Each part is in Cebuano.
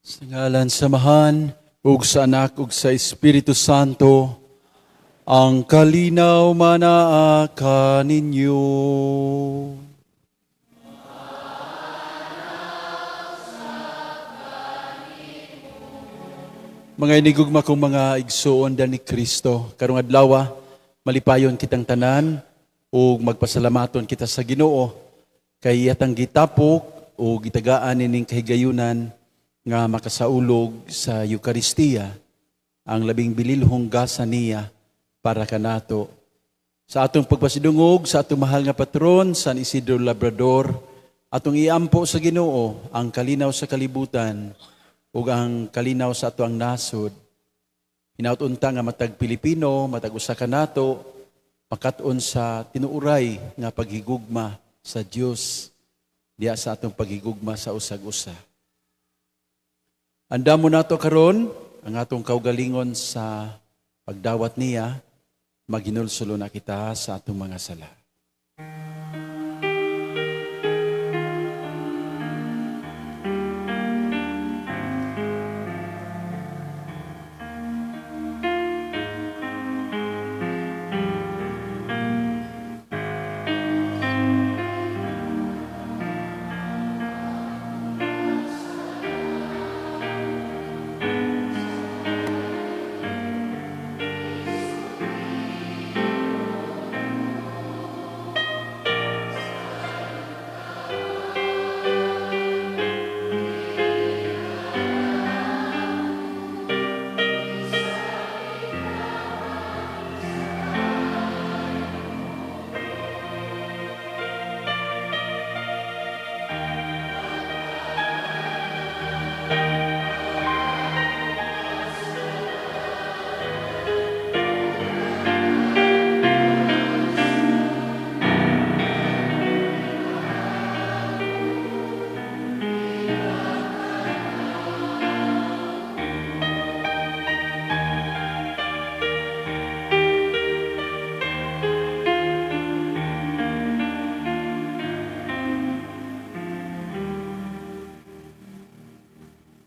Sa ngalan sa Amahan, ug sa Anak, ug sa Espiritu Santo, ang kalinaw manaa kaninyo. Mga inigugma kong mga igsuon ni Kristo, karong adlaw, malipayon kitang tanan ug magpasalamaton kita sa Ginoo kay iyatang gitapok ug gitagaan ining kahigayunan nga makasaulog sa Eukaristiya, ang labing bililhong gasa niya para kanato. Sa atong pagpasidungog sa atong mahal nga patron, San Isidro Labrador, atong iampo sa Ginoo ang kalinaw sa kalibutan ug ang kalinaw sa atoang nasod. Hinaut unta nga matag Pilipino, matag usa kanato makat-on sa tinuuray nga paghigugma sa Dios diha sa atong paghigugma sa usag-usa. Andamo nato karon ang atong kaugalingon sa pagdawat niya, maghinulsolo na kita sa atong mga sala.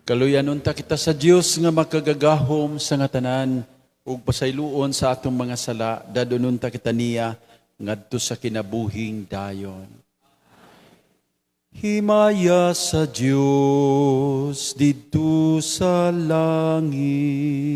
Kaluyan unta kita sa Dios nga makagagahom sa nga tanan ug pasayloon sa atong mga sala, dadon unta kita niya ngadto sa kinabuhing dayon. Himaya sa Dios didto sa langit.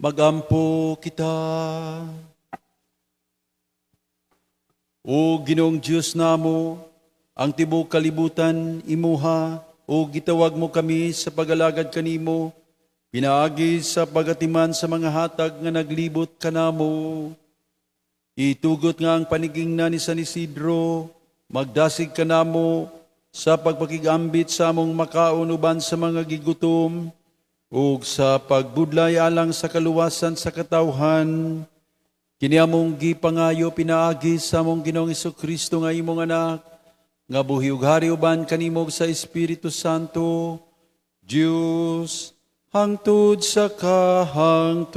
Magampo kita. O Ginoong Dios namo, ang tibuok kalibutan imuha ug gitawag mo kami sa pagalagad kanimo pinaagi sa pagatiman sa mga hatag nga naglibot kanamo. Itugot nga ang panigingna ni San Isidro magdasig kanamo sa pagpakigambit sa among makaon uban sa mga gigutom ug sa pagbudlay alang sa kaluwasan sa katawhan. Kini among gipangayo pinaagi sa among Ginoong Kristo nga imong anak, nga buhi ug hari uban kanimo sa Espiritu Santo, Dios, hangtod sa kahangturan.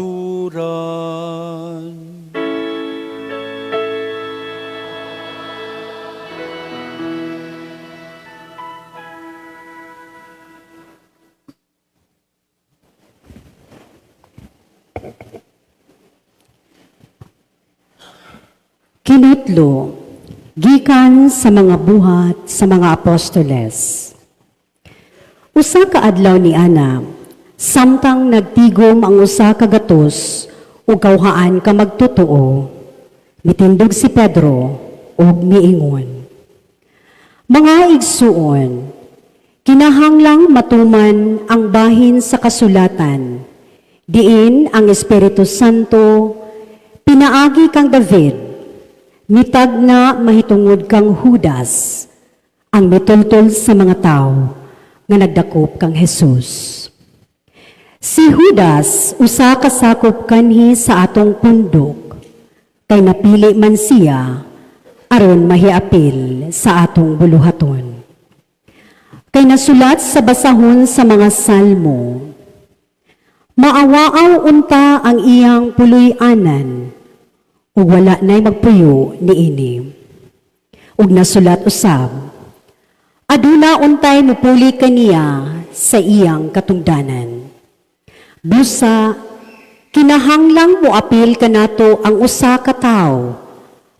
Kinutlo, gikan sa mga buhat sa mga apostoles. Usa ka adlaw ni Ana, samtang nagtigom ang usa ka gatos ug kawhaan ka magtotoo, mitindog si Pedro ug miingon. Mga igsuon, kinahanglang matuman ang bahin sa kasulatan, diin ang Espiritu Santo pinaagi kang David, mitag na mahitungod kang Judas, ang mitultol sa mga tao nga nagdakop kang Jesus. Si Judas usa ka sakop kanhi sa atong pundok, kay napili man siya aron mahiapil sa atong buluhaton. Kay nasulat sa basahon sa mga salmo, maawaaw unta ang iyang puloy-anan, ug wala na'y magpuyo niini. Ug nasulat usab, aduna untay mupuli kaniya sa iyang katungdanan. Busa, kinahanglang moapil kanato ang usa ka tawo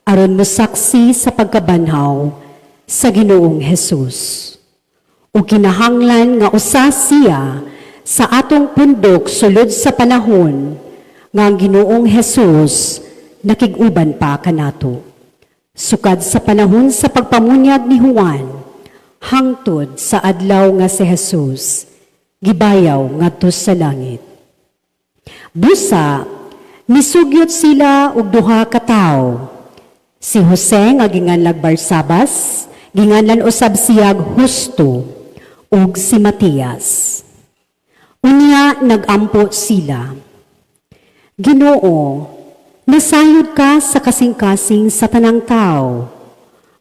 aron mosaksi sa pagkabanhaw sa Ginoong Hesus. Ug kinahanglan nga usa siya sa atong pundok sulod sa panahon nga ang Ginoong Hesus nakig-uban pa kanato. Sukad sa panahon sa pagpamunyag ni Juan, hangtod sa adlaw nga si Jesus gibayaw ngadto sa langit. Busa, nisugyot sila og duha ka tawo. Si Jose nga ginganlag Barsabas, ginganlan usab siyag Justo, ug si Matias. Unya nagampo sila. Ginoo, nasayod ka sa kasing-kasing sa tanang tao.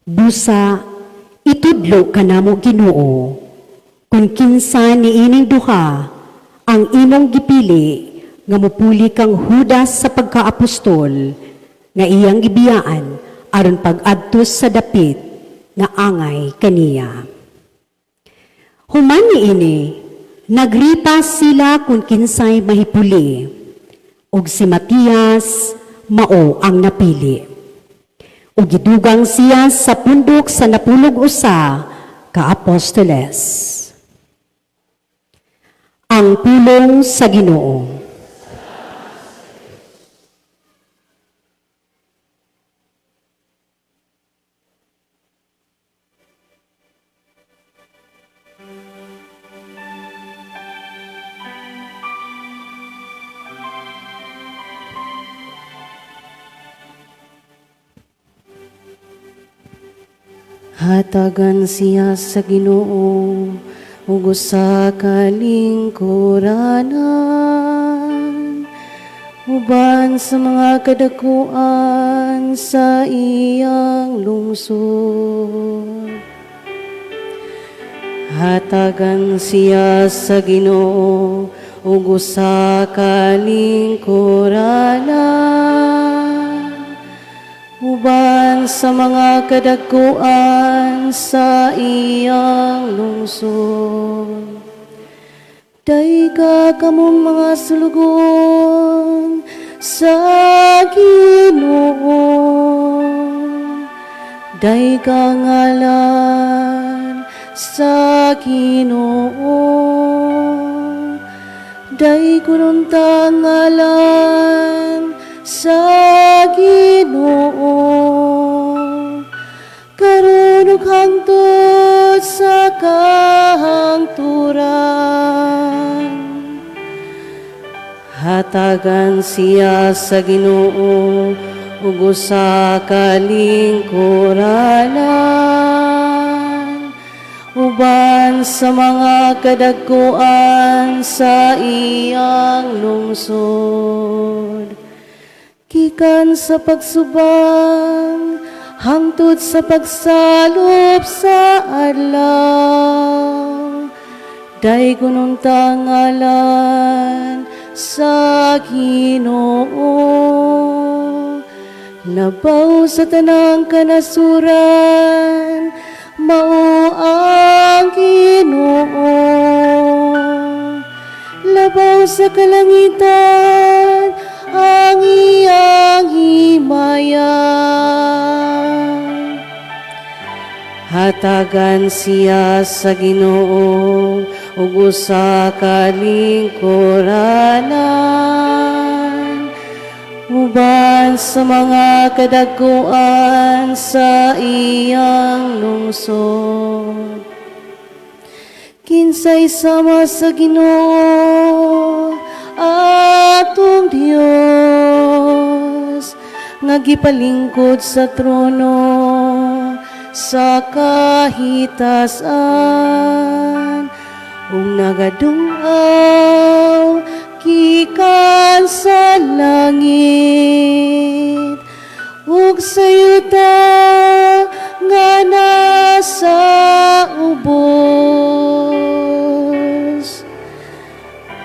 Busa, itudlo ka namo Ginoo, kung kinsa niining duha ang imong gipili nga mupuli kang Judas sa pagkaapostol nga iyang gibiyaan aron pag-adtos sa dapit nga angay kaniya. Human niini, nagripa sila kung kinsay mahipuli, ug si Matias mao ang napili. Ug gidugang siya sa pundok sa 11 ka apostoles. Ang pulong sa Ginoo. Hatagan siya sa Ginoo ug usa ka lingkuranan uban sa mga kadakuan sa iyang lungsod. Hatagan siya sa Ginoo ug usa ka lingkuranan uban sa mga kadakuan sa iyang lungsod. Dayga kamong mga sulugon sa Ginoo. Dayga ngalan sa Ginoo. Daygon unta ang ngalan sa Ginoo karon ug hangtod sa kahangturan. Hatagan siya sa Ginoo ug usa ka lingkuranan uban sa mga kadagkuan sa iyang lungsod. Gikan sa pagsubang hangtod sa pagsalop sa adlaw, daygon unta ang ngalan sa Ginoo. Labaw sa tanang kanasuran, mao ang Ginoo. Labaw sa kalangitan ang iyang himaya. Hatagan siya sa Ginoo ug usa ka lingkuranan uban sa mga kadagkuan sa iyang lungsod. Kinsay sama sa Ginoo atong Dios nga gipalingkod sa trono sa kahitasan ug nagadung-aw gikan sa langit ug sa yuta nga nasa ubos.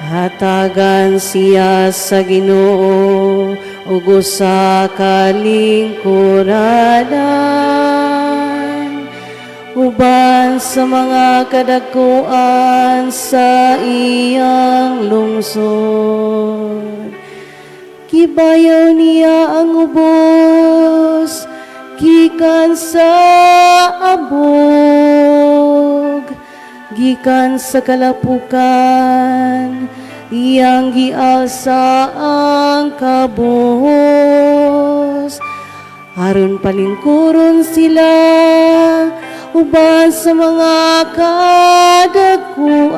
Hatagan siya sa Ginoo ug usa ka lingkuranan uban sa mga kadagkuan sa iyang lungsod. Gibayaw niya ang ubos gikan sa abog, gikan sa kalapukan iyang gialsa ang kabos aron palingkuron sila uban sa mga kadagkuan,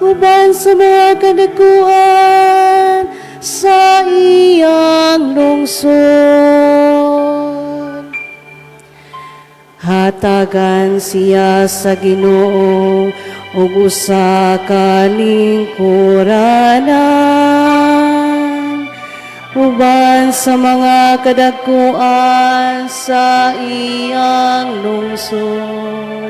uban sa mga kadagkuan sa iyang lungsod. Hatagan siya sa Ginoo ug usa ka lingkuranan uban sa mga kadagkuan sa iyang lungsod.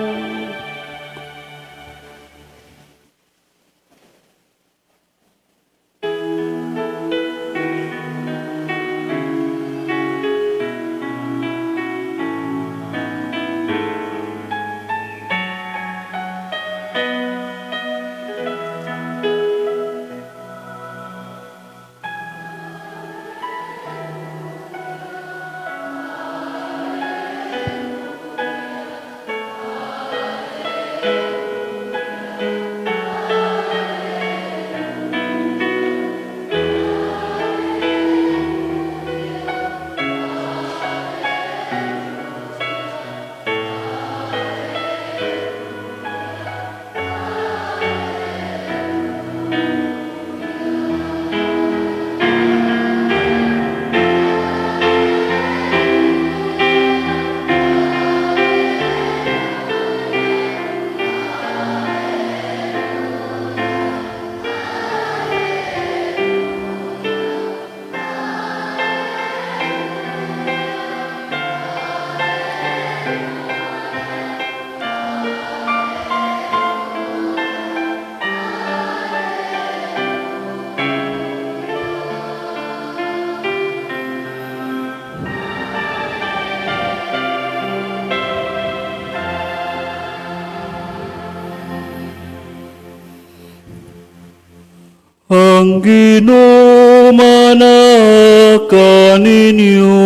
Ang Ginoo manaa kaninyo.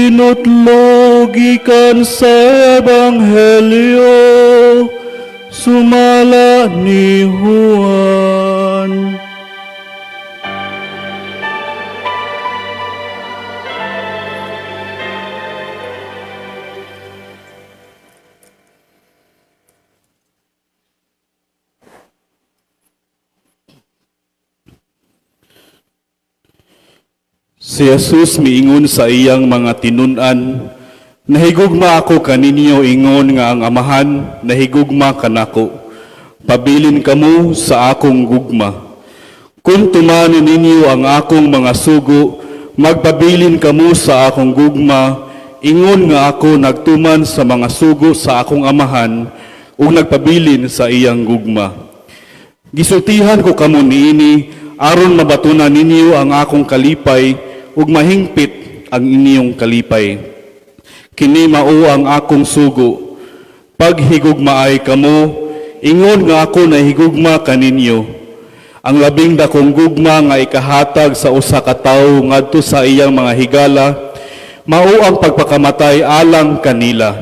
Sinutlo gikan sa Ebanghelyo sumala ni Juan. Si Jesus miingon sa iyang mga tinun-an, "Nahigugma ako kaninyo ingon nga ang Amahan nahigugma kanako. Pabilin kamo sa akong gugma. Kung tumanon ninyo ang akong mga sugo, magpabilin kamo sa akong gugma, ingon nga ako nagtuman sa mga sugo sa akong Amahan ug nagpabilin sa iyang gugma. Gisultihan ko kamo niini aron mabatunan ninyo ang akong kalipay ug mahingpit ang inyong kalipay. Kini mao ang akong sugo. Paghigugmaay kamo, ingon nga ako nahigugma kaninyo. Ang labing dakong gugma nga ikahatag sa usa ka tawo ngadto sa iyang mga higala, mao ang pagpakamatay alang kanila.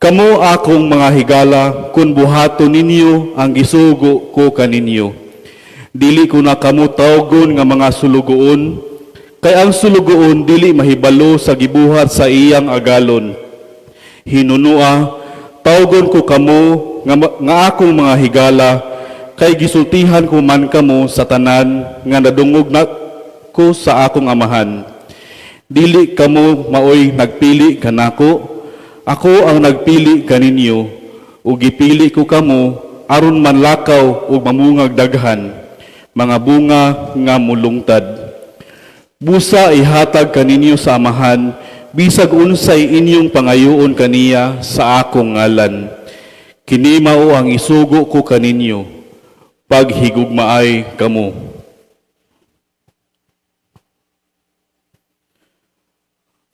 Kamo akong mga higala kung buhaton ninyo ang gisugo ko kaninyo. Dili ko na kamo tawgon nga mga sulugoon, kay ang sulugoon dili mahibalo sa gibuhat sa iyang agalon. Hinunua, tawgon ko kamo nga akong mga higala, kay gisultihan ko man kamo sa tanan nga nadungog na ko sa akong Amahan. Dili kamo maoy nagpili kanako, ako ang nagpili kaninyo, ug gipili ko kamo aron manlakaw ug mamungag daghan, mga bunga nga mulungtad. Busa ihatag kaninyo sa Amahan, bisag unsay inyong pangayoon kaniya sa akong ngalan. Kini mao ang isugo ko kaninyo, paghigugmaay kamo."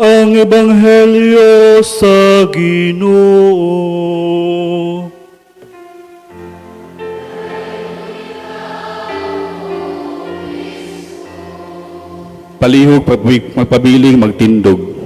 Ang Ebanghelyo sa Ginoo. Palihog magpabiling magtindog.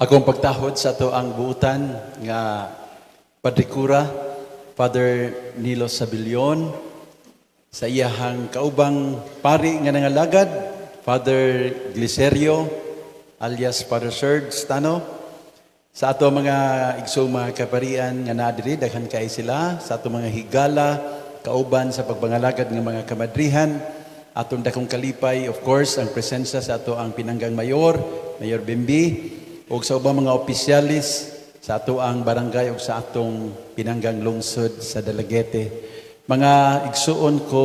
Akong pagtahod sa atoang buutan nga Padre Cura, Father Nilo Sabilion, sa iyahang kaubang pari nga nangalagad, Father Glicerio, alias Father Serge Stano, sa ato mga igsoong mga kaparian nga naa diri, daghan kay sila, sa ato mga higala, kauban sa pagpangalagad ng mga kamadrihan, atong dakong kalipay, of course, ang presensya sa ato ang pinanggang mayor, Mayor Bimbi, ug sa ubang mga opisyalis sa ato ang barangay ug sa atong pinanggang lungsod sa Dalaguete. Mga igsuon ko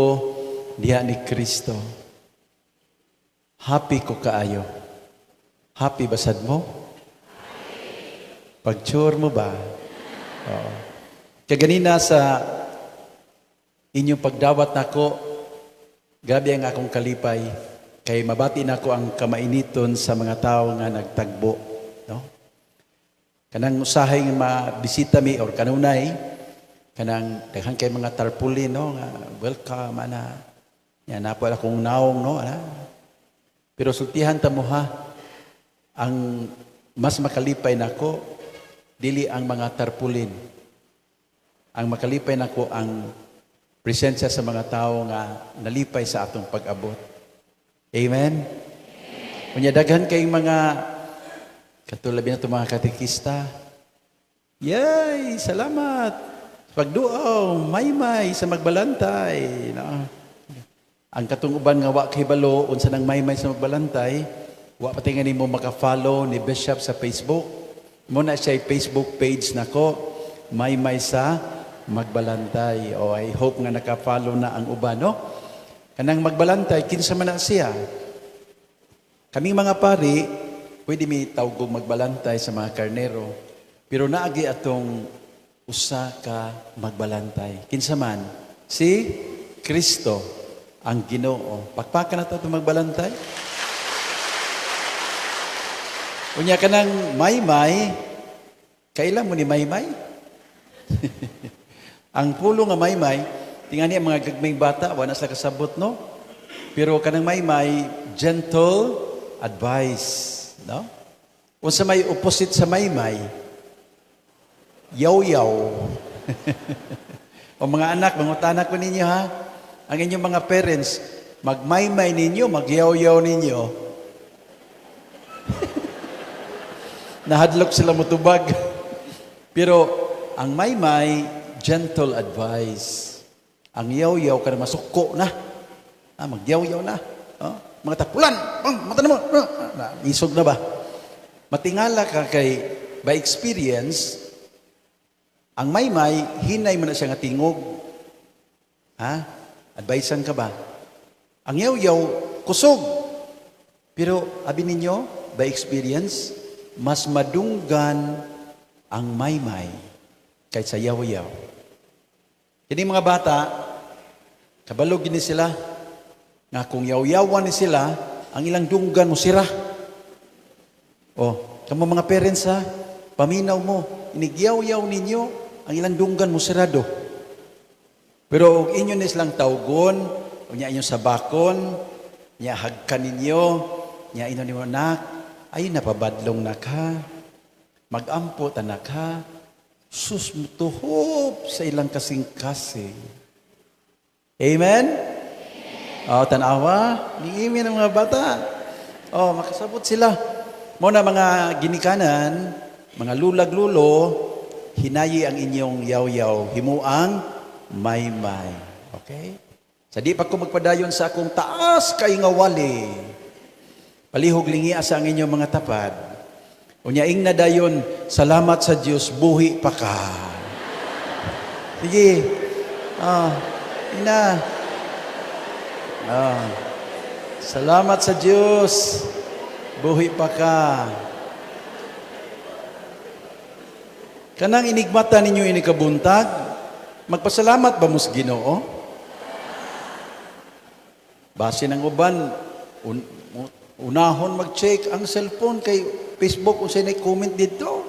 diha ni Kristo. Happy ko kaayo. Happy basad mo? Pagtsure mo ba? Oo. Kaya sa inyong pagdawat nako, grabe ang akong kalipay kay mabati nako ang kamainiton sa mga tao nga nagtagbo, no? Kanang usahay nga mabisita mi or kanunay, kanang daghan kay mga tarpaulin, no, nga welcome ana. Yan napo akong naong, no, ana. Pero sultihan ta mo ha, ang mas makalipay nako dili ang mga tarpaulin. Ang makalipay nako ang presensya sa mga tao nga nalipay sa atong pag-abot. Amen? Unya daghan kay mga katulad na itong mga katekista. Yay! Salamat! Pagduaw, maymay sa magbalantay. No? Ang katong uban nga wa kahibalo unsa nang maymay sa magbalantay, wa pa tingali mo maka-follow ni Bishop sa Facebook. Mo na siya Facebook page nako, Maymay sa Magbalantay. O I hope nga naka-follow na ang uban, no? Kanang magbalantay, kinsa man na siya? Kaming mga pari, pwede mi tawgog magbalantay sa mga karnero, pero naagi atong usa ka magbalantay. Kinsa man? Si Kristo, ang Ginoo. Pakpakan nato itong magbalantay. Unya ka ng maymay, kailan mo ni maymay? Ang pulo nga maymay, tingani ang mga gagmayng bata, wala sila kasabot, no? Pero kanang maymay, gentle advice, no? Unsa may opposite sa maymay? Yaw-yaw. O mga anak, mangutana ko ninyo ha. Ang inyong mga parents, magmaymay ninyo, magyaw-yaw ninyo. Nahadlok sila mutubag. Pero ang maymay, gentle advice. Ang yaw-yaw ka na masuko na. Ah, magyaw-yaw na. Oh, mga tapulan, oh, mata na mo. Ah, isog na ba? Matingala ka kay by experience, ang maymay, hinay mo na siya nga tingog. Ha? Advicean ka ba? Ang yaw-yaw, kusog. Pero abi ninyo, by experience, mas madunggan ang maymay kaysa yaw-yaw. Kini mga bata, kabalo gini sila, nga kung yaw-yawan ni sila, ang ilang dunggan mo sira. Oh, kamo mga parents ha, paminaw mo, inigyaw-yaw ninyo, ang ilang dunggan mo sirado. Pero og inyo ni silang tawgon, unya inyong sabakon, nya hagkan ninyo, nya inyo nimo anak, ay napabadlong na ka, magampo ta na ka, sus mutuhop sa ilang kasing-kasing. Amen? Oh, tanawa, niimi ng mga bata. Oh, makasabot sila. Mo na mga ginikanan, mga lulag-lulo, hinayi ang inyong yaw-yaw, himuang maymay. Okay? Sa di pa ko magpadayon sa akong taas kay nga wali. Palihog lingi sa ang inyong mga tapad. Unya ingna dayon, salamat sa Dios, buhi pa ka. Sige. Ah, ina. Ah. Salamat sa Dios. Buhi pa ka. Kanang inigmata ninyo inikabuntag, magpasalamat ba mo sa Ginoo? Base ng uban, unahon mag-check ang cellphone kay Facebook unsay nay comment dito.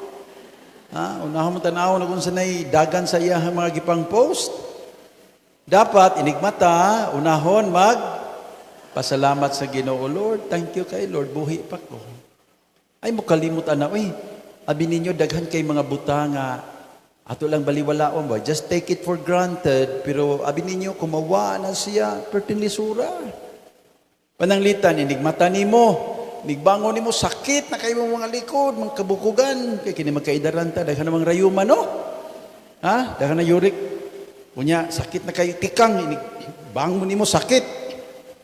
Ha, unahon mo tan-aw na kung sa nay dagan sa iyang mga gipang post. Dapat inigmata, unahon mag pasalamat sa Ginoo. Lord, thank you kay Lord, buhi pa ko. Ay mo kalimot ana, uy. Abi ninyo daghan kay mga buta nga ato lang baliwalaon ba. Just take it for granted, pero abi ninyo kumawa na siya pertilisura. Pananglitan inigmata nimo, nigbangon nimo sakit na kayo mga likod, mga kabukugan, kay kini magkaidaran ta daghan namang rayuma no. Ha? Daghan na uric. Unya sakit na kayo tikang inig bangon nimo sakit.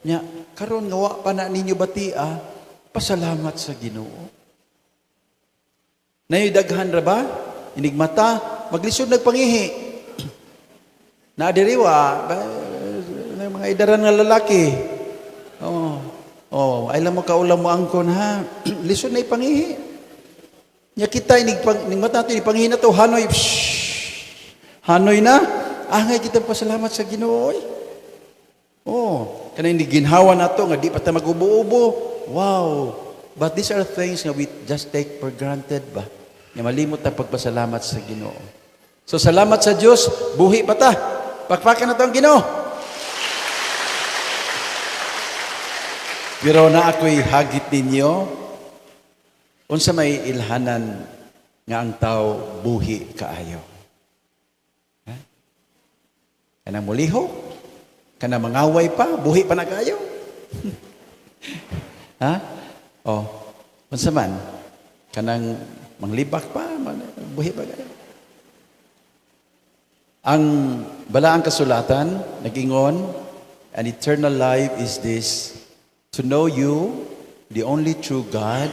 Nya karon nga wa pa na ninyo batia, pasalamat sa Ginoo. Nayoy daghan ra ba? Inigmata, maglisod nagpangihi. Naadiriwa, mga idaran nga lalaki. Oh, oh, ay lang mo kaulam mo angkon ha. Lisod na ipangihi. Nya kita inigmata natin ipangihi na to hanoy. Psh, hanoy na. Angay kita pasalamat sa Ginoo. Oy. Oh, kanang ginhawa nato nga di pa ta magubo-ubo. Wow. But these are things nga we just take for granted ba? Nga malimot ta pagpasalamat sa Ginoo. So salamat sa Dios, buhi pa ta. Pakpakan na to ang Ginoo. Pero na ako'y hagit ninyo, unsa may ilhanan nga ang tao buhi kaayo. Ha? Kanang muliho, kanang mangaway pa, buhi pa na kaayo. Ha? Oh, unsa man? Kanang manglibak pa, buhi pa kaayo. Ang balaang kasulatan, nag-ingon, an eternal life is this, to know you, the only true God,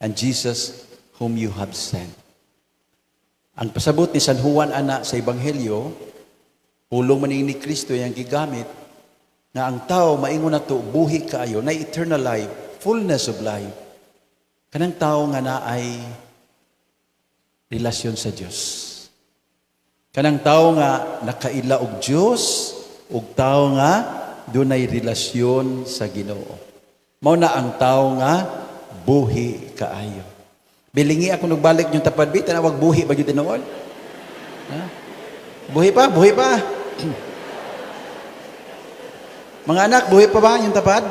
and Jesus whom you have sent. Ang pasabot ni San Juan ana sa Ebanghelyo, pulong man ni Kristo yang gigamit, nga ang tao maingon na to, buhi kaayo, na eternal life, Fullness of life. Kanang tao nga naay relasyon sa Dios. Kanang tao nga nakaila og Dios ug tao nga dunay relasyon sa Ginoo. Mao na ang tao nga buhi kaayo. Bilingi ako nagbalik yung tapad bi, tanawag buhi ba gyud tinuod? Ha? Buhi pa, buhi pa. Mga anak, buhi pa ba yung tapad?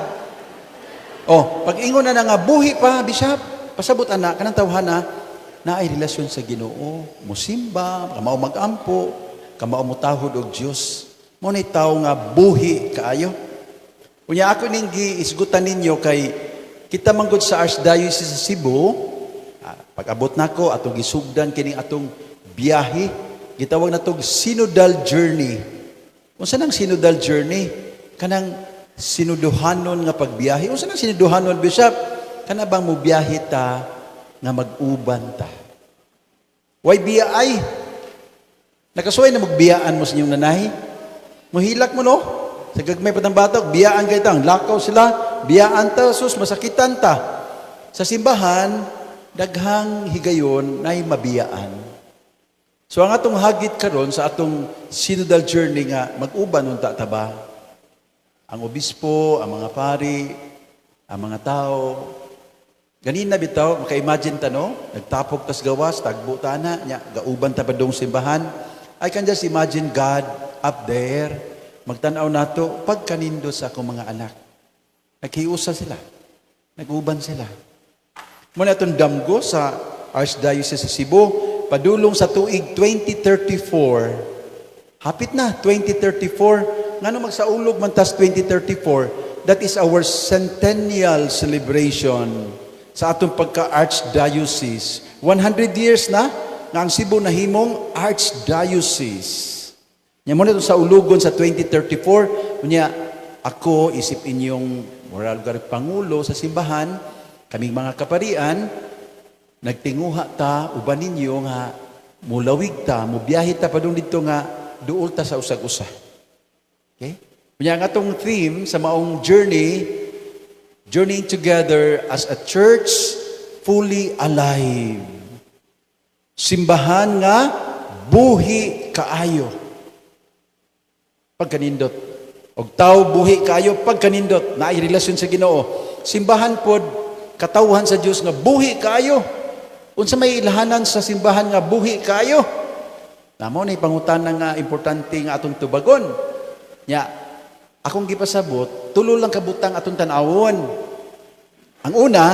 Oh, pag ingon na nga buhi pa, bishop, pasabot ana kanang tawhana naay relasyon sa Ginoo, musimba, kamao magampo, kamao mutahod og Dios. Mao ni tawo nga buhi kaayo. Unya ako ning giisgutan ninyo kay kita manggod sa Archdiocese sa Cebu, pag-abot nako atong gisugdan kining atong biyahe, gitawag natog synodal journey. Unsa nang synodal journey? Kanang sinuduhanon nga pagbiyahe. Unsa nang sinuduhanon, bishop? Kana bang mobiyahe ta nga mag-uban ta? Way biya ay. Nakasuway na magbiyaan mo sa inyong nanay. Muhilak mo, no? Sa gagmay patang batok, biyaan kay tang. Lakaw sila, biyaan ta, sus, masakitan ta. Sa simbahan, daghang higayon nay mabiyaan. So ang atong hagit karon sa atong synodal journey nga mag-uban unta ta ba? Ang obispo, ang mga pari, ang mga tao. Ganina bitaw, maka-imagine ta, no? Nagtapok tas gawas, tagbo ta na, nya, gauban ta padung simbahan. I can just imagine God up there, magtanaw nato pagkanindo sa akong mga anak. Naghiusa sila. Nag-uban sila. Muna itong damgo sa Archdiocese sa Cebu, padulong sa tuig 2034. Hapit na, 2034. Ngano magsaulog man tas 2034? That is our centennial celebration sa atong pagka-archdiocese. 100 years na nga ang Cebu nahimong archdiocese. Nya mo na sa ulugon sa 2034, unya ako isip inyong moral lugar pangulo sa simbahan, kaming mga kaparian, nagtinguha ta uban ninyo nga mulawig ta, mubiyahe ta padung didto nga duol ta sa usag-usa. Okay? Unya ang atong theme sa maong journey, journeying together as a church fully alive. Simbahan nga buhi kaayo. Pagkanindot. Og tao buhi kaayo pagkanindot, naay relasyon sa Ginoo. Simbahan pod katawhan sa Dios nga buhi kaayo. Unsa may ilahanan sa simbahan nga buhi kaayo? Namo ni pangutana nga importante nga atong tubagon. Nya, akong gipasabot, tulo lang kabutang atong tan-awon. Ang una,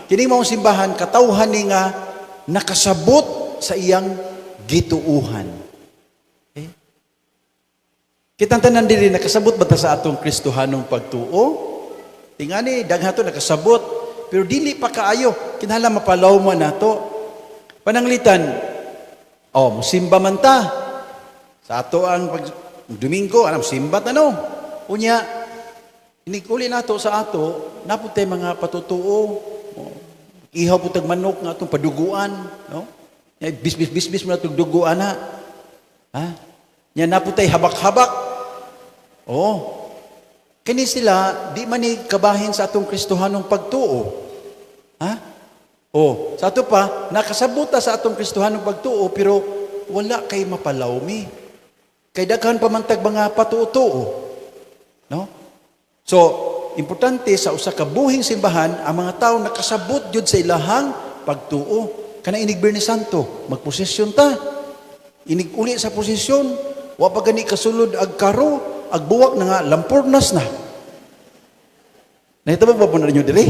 kini maong simbahan katawhan ni nga nakasabot sa iyang gituuhan. Okay? Kitang tanan diri nakasabot ba ta sa atong Kristohanong pagtuo? Tingani daghan to nakasabot, pero dili pa kaayo, kinahanglan mapalaw man nato. Pananglitan, oh, musimba man ta. Sa ato ang pag Domingo, anam simba ta, no. Unya, inig-uli nato sa ato, naputay mga patutuo. Oh, ihaw putag manok nga atong paduguan, no? Nya bis bis bis bis mo natong duguan na. Ha? Nya naputay habak-habak. Oh. Kini sila di man ni kabahin sa atong Kristohanong pagtuo. Ha? Oh, sa ato pa nakasabot ta sa atong Kristohanong pagtuo pero wala kay mapalawmi. Kay daghan pa man tag mga patuo-tuo. No? So, importante sa usa ka buhing simbahan, ang mga tao nakasabot jud sa ilahang pagtuo. Kana inig Biyernes Santo, magposesyon ta. Inig uli sa posesyon, wa pa gani kasulod ag karo, ag buwak na nga lampurnas na. Nahitabo ba po na ninyo diri?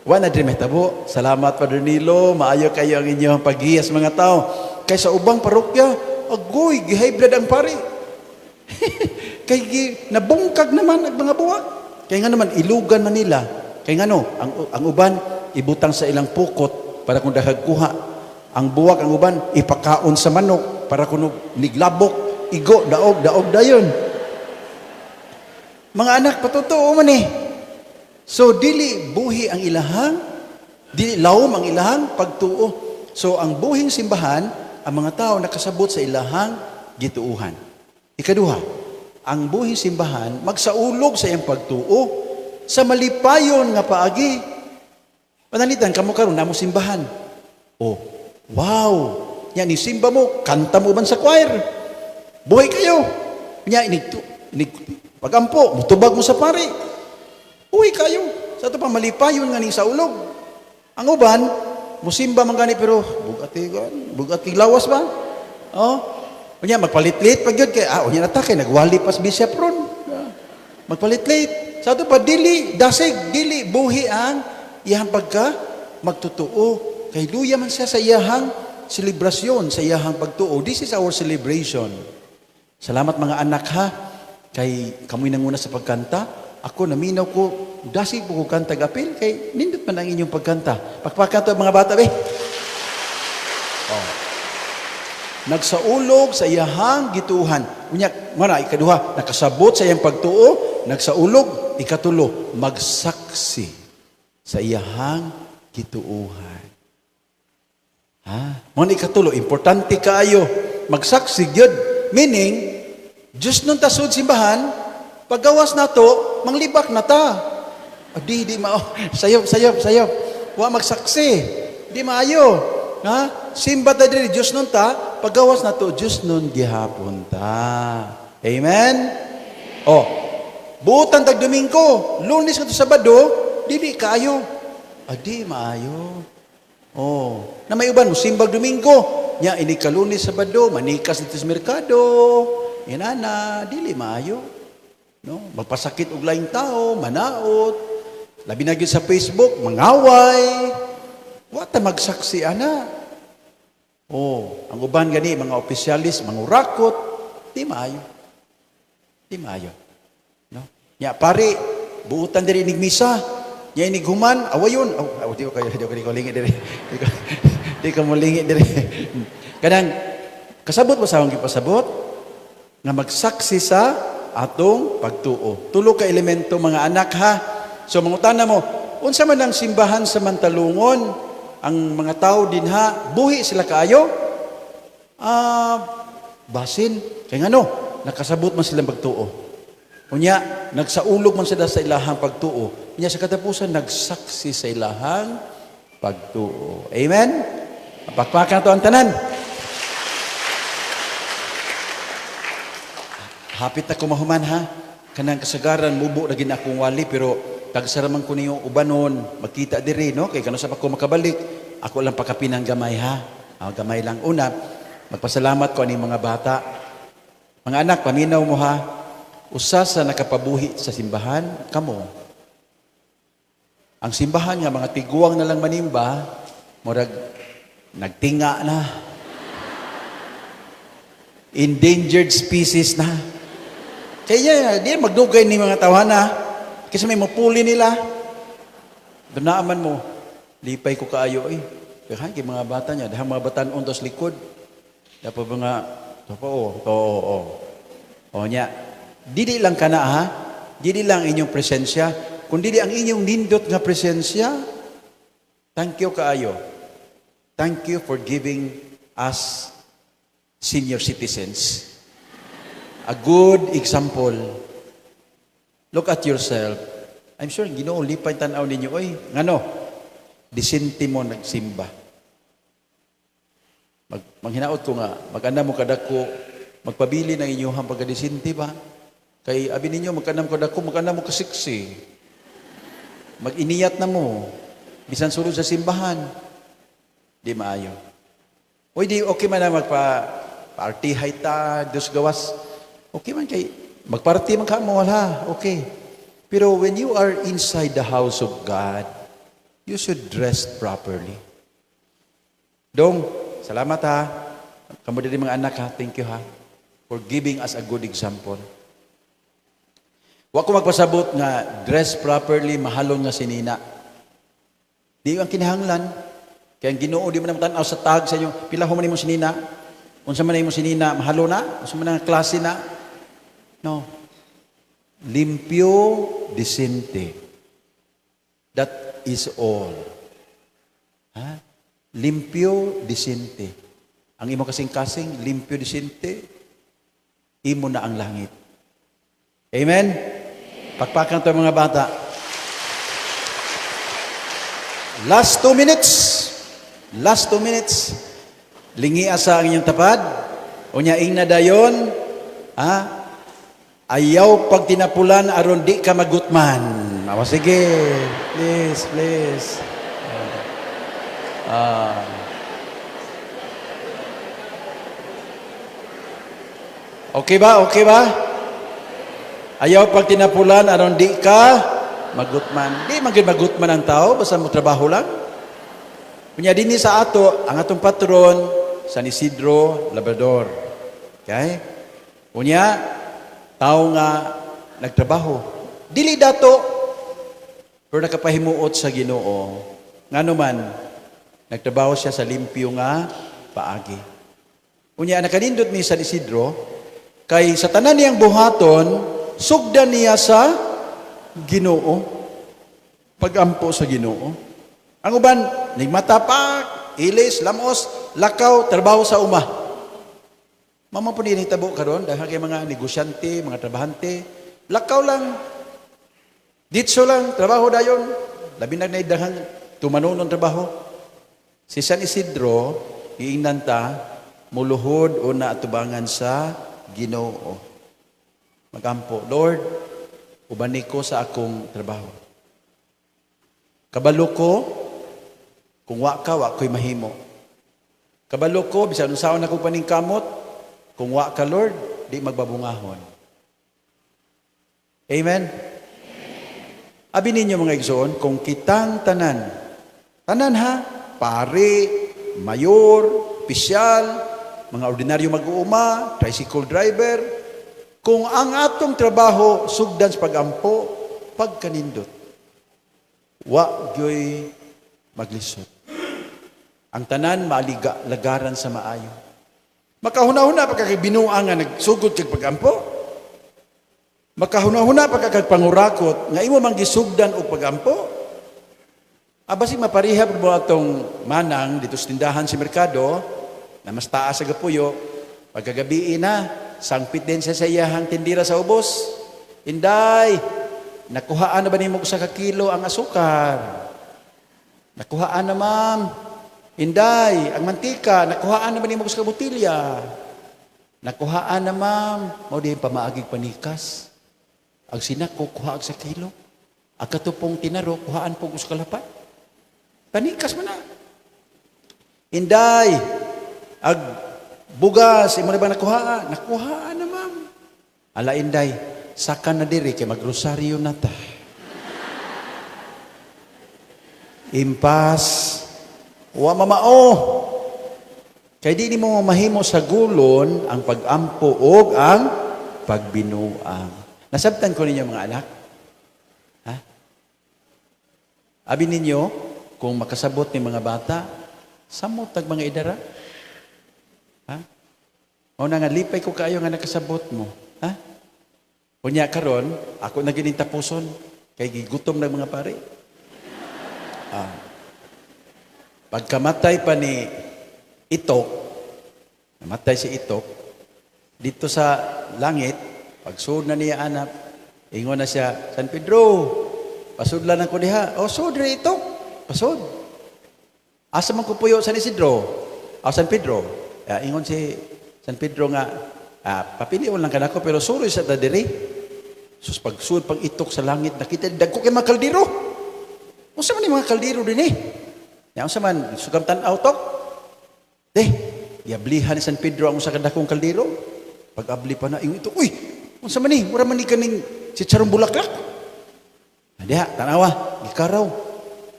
Wa na diri mahitabo. Salamat, Father Nilo, maayo kayo ang inyong paghiyas mga tao. Kay sa ubang parokya, agoy, gi-high blood ang pare. Kay nabungkag naman ang mga buwak. Kay nga naman, ilugan man nila. Kay nga no, ang uban, ibutang sa ilang pukot para kung dahag kuha. Ang buwak, ang uban, ipakaon sa manok para kung niglabok, igo, daog, daog dayon. Mga anak, patotoo man eh. So, dili buhi ang ilahang, dili lawom ang ilahang pagtuo. So, ang buhing simbahan, ang mga tao nakasabot sa ilahang gituuhan. Ikaduha, ang buhing simbahan magsaulog sa iyang pagtuo. sa malipayon nga paagi. Pananglitan kamo karon namo simbahan. Oh, wow. Nya ni simba mo, kanta mo man sa choir. Buhi kayo. Nya inig, inig pagampo, mutubag mo sa pari. Buhi kayo. Sa ato pa malipayon nga ning saulog. Ang uban, musimba man gani pero bugati gan, bugati lawas ba? Oh. Unya magpalitlit pag yun kay unya na ta kay nagwali pas bishop ron. Ah, magpalitlit. Sa ato pa dili dasig, dili buhi ang iyang pagka magtotoo. Kay luya man siya sa iyahang selebrasyon, sa iyahang pagtuo. This is our celebration. Salamat, mga anak, ha. Kay kamoy nanguna sa pagkanta. Ako naminaw ko, dasig po ko kanta gapil kay nindot man ang inyong pagkanta. Pakpakan to, mga bata be. Oh. Nagsaulog sa iyahang gituhan. Unya, mana ikaduha, nakasabot sa iyang pagtuo, nagsaulog, ikatulo, magsaksi sa iyahang gituuhan. Ha? Mo ni ikatulo, importante kaayo magsaksi gyud. Meaning, just nung tasud simbahan, paggawas nato, manglibak na ta. Ah, di, di mao. Sayop, sayop, sayop. Wa magsaksi. Di maayo. Ha? Simba ta diri, Diyos nun ta, paggawas nato, Diyos nun gihapon ta. Amen? Oh, buutan tag Domingo, Lunes ngadto Sabado, dili kaayo. Ah, di maayo. Oh, na may uban mo simbag Domingo, nya ini ka Lunes, Sabado, manikas dito sa merkado. Inana, dili maayo. No? Magpasakit og laing tao, manaot, labi na gyud sa Facebook, mangaway. Wa ta magsaksi ana. Oh, ang uban gani mga opisyalis, mangurakot, di maayo. Di maayo. No? Nya pare, buutan diri inig misa. Nya inig human, awayon. Oh, oh, di ko kayo, di ko lingi diri. Di ko molingi diri. Kanang kasabot mo sa akong gipasabot nga magsaksi sa atong pagtuo. Tulo ka elemento, mga anak, ha. So mangutana mo, unsa man ang simbahan sa Mantalungon? Ang mga tao dinha, buhi sila kaayo? Ah, basin. Kay ngano, nakasabot man silang pagtuo. Unya, nagsaulog man sila sa ilahang pagtuo. Unya sa katapusan, nagsaksi sa ilahang pagtuo. Amen? Pakpakan to ang tanan. Hapit ako mahuman ha. Kanang kasagaran, mubo na gin akong wali, pero tagsaraman ko niyo ubanon, magkita diri, no? Kay kano sa pa ko makabalik, ako lang pakapinang gamay ha. Ah, gamay lang. Una, magpasalamat ko aning mga bata. Mga anak, paminaw mo ha. Usa sa nakapabuhi sa simbahan, kamo. Ang simbahan nga, mga tiguang na lang manimba, murag nagtinga na. Endangered species na. Kaya di magdugay ni mga tawhana. Kasi may mapuli nila. Dunaaman mo, lipay ko kaayo eh. Kaya kay mga bata niya, dahil mga batan-on tos likod. Dapat mga, to po, oh, to, oh, oh. O niya, dili lang kana ha, dili lang inyong presensya, kundi ang inyong nindot nga presensya. Thank you kaayo. Thank you for giving us senior citizens a good example. Look at yourself. I'm sure Ginoo lipay tan-aw ninyo oy. Ngano? Disente mo nagsimba. Manghinaot ko nga mag-andam mo kadako, magpabili ng inyong pagkadisente ba? Kay abi ninyo magkanam kadako, magkanam mo kasiksi. Mag-iniyat na mo bisan sulod sa simbahan. Di maayo. Uy, di okay man na magpa paartihay ta, dos gawas. Okay man kay magparty man ka mo, wala, okay. Pero when you are inside the house of God, you should dress properly. Dong, salamat ha. Kamo diri mga anak ha, thank you ha for giving us a good example. Wa ko magpasabot nga dress properly, mahalon nga sinina. Di ang kinahanglan. Kaya ang Ginoo di man tan-aw sa tag sa inyo, pila ho man imong sinina? Unsa man imong sinina, mahalo na? Unsa man ang klase na? No. Limpyo, decente. That is all. Ha? Limpyo, decente. Ang imo kasing-kasing, limpyo, decente, imo na ang langit. Amen? Pakpakan to, mga bata. Last 2 minutes. Last 2 minutes. Lingi sa ang inyong tapad. Unya ingna dayon, ha? Ayaw pagtinapulan aron di ka magutman. Awa sige. Please, please. Ah. Okay ba? Okay ba? Ayaw pagtinapulan aron di ka magutman. Di man gyud magutman ang tao basta mo trabaho lang. Kunya dinhi sa ato, ang atong patron San Isidro Labrador. Okay? Unya tao nga nagtrabaho. Dili dato pero nakapahimuot sa Ginoo. Ngano man nagtrabaho siya sa limpyo nga paagi. Unya nakanindot ni San Isidro kay sa tanan niyang buhaton sugdan niya sa Ginoo. Pagampo sa Ginoo. Ang uban nigmatapak, ilis, lamos, lakaw, trabaho sa uma. Mama po ni tabo karon dahil kay mga negosyante, mga trabahante, lakaw lang. Ditso lang, trabaho dayon. Labi na daghang tumanon trabaho. Si San Isidro, giingnan ta, muluhod o naatubangan sa Ginoo. Magampo, "Lord, ubani ko sa akong trabaho. Kabalo ko, kung wa ka, wa ko'y mahimo. Kabalo ko, bisan unsaon ako paningkamot, kung wa ka, Lord, di magbabungahon." Amen? Abi ninyo, mga igsoon, kung kitang tanan, tanan ha, pare, mayor, opisyal, mga ordinaryo mag-uuma, tricycle driver, kung ang atong trabaho sugdan sa pagampo, pagkanindot, wa gyoy maglisod. Ang tanan maaliga lagaran sa maayo. Makahuna-huna pagka binuang nga nagsugod kag pagampo. Makahuna-huna pagka pangurakot nga imo man gisugdan og pagampo. Aba si mapareha mo atong manang dito sa tindahan si merkado na mas taas sa gapuyo, pagkagabi na, sangpit din siya sa iyahang tindira sa ubos. "Inday, nakuhaan na ba nimo usa ka kilo ang asukar? Nakuhaan na, ma'am. Inday, ang mantika, nakuhaan na ba nimo usa ka botilya? Nakuhaan na, ma'am." Mao din pamaagig panikas. Ang sinako, kuha sa kilo. Ang katupong tinaro, kuhaan po usa ka lapat. Panikas man na. Inday, ag bugas, imo na ba nakuhaan? Nakuhaan na, ma'am. Ala, inday, saka na diri kay magrosaryo na ta." Impas, wa mamao. Kay di nimo mahimo sa gulon ang pagampo og ang pagbinuang. Nasabtan ko ninyo, mga anak? Ha? Abi ninyo, kung makasabot ni mga bata, samot tag mga idara. Ha? Mao na nga lipay ko kaayo nga nakasabot mo. Ha? Unya karon, ako na gining tapuson kay gigutom ng mga pare. Ah. Pagkamatay pa ni Itok, namatay si Itok, dito sa langit, pagsud na niya anak, ingon na siya, "San Pedro, pasudlan ako diha." "O, sud ri, Itok, pasud. Asa man ko puyo, San Isidro?" "O, San Pedro." Ah, ingon si San Pedro nga, "Ah, papilion lang kanako pero suroy sa ta diri." Sus, pagsud pang Itok sa langit, nakita dagko kay mga kaldero. "Unsa man ni mga kaldero din eh?" Ya, unsa man sugam tan-aw, Tok? De, giablihan ni San Pedro ang usa ka dakong kaldero. Pag-abli pa na, ingon ito, "Uy, unsa man ni? Mura man ni kaning chicharong bulaklak. Diha, tanawa, gikaraw.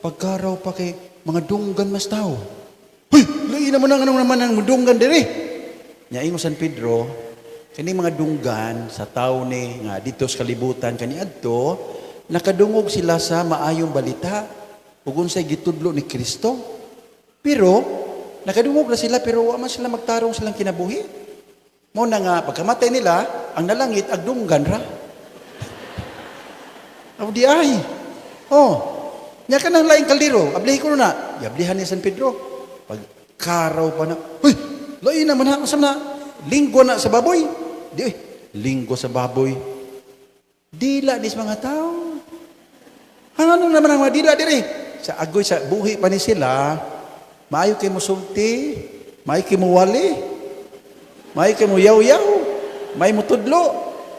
Pagkaraw pa kay mga dunggan mas tao. Huy, lain naman ang ano naman ang dunggan diri." Nya ingon San Pedro, "Kani mga dunggan sa tao ni nga dito sa kalibutan kaniadto, nakadungog sila sa maayong balita ug unsay gitudlo ni Kristo. Pero nakadungog na sila pero wa man sila magtarong silang kinabuhi. Mao na nga pagkamatay nila, ang nalangit ag dunggan ra." Aw di ay. Oh. Nya kanang laing kaldero, ablihi ko na. Giablihan ni San Pedro. Pag karaw pa na, "Uy, lain naman ha, unsa na? Linggo na sa baboy." Di, uy, linggo sa baboy. Dila dis mga tao. Ano naman ang mga dila diri? Sa agoy sa buhi pa ni sila, maayo kay mo sulti, maayo kay mo wali, maayo kay mo yaw-yaw, maayo mo tudlo.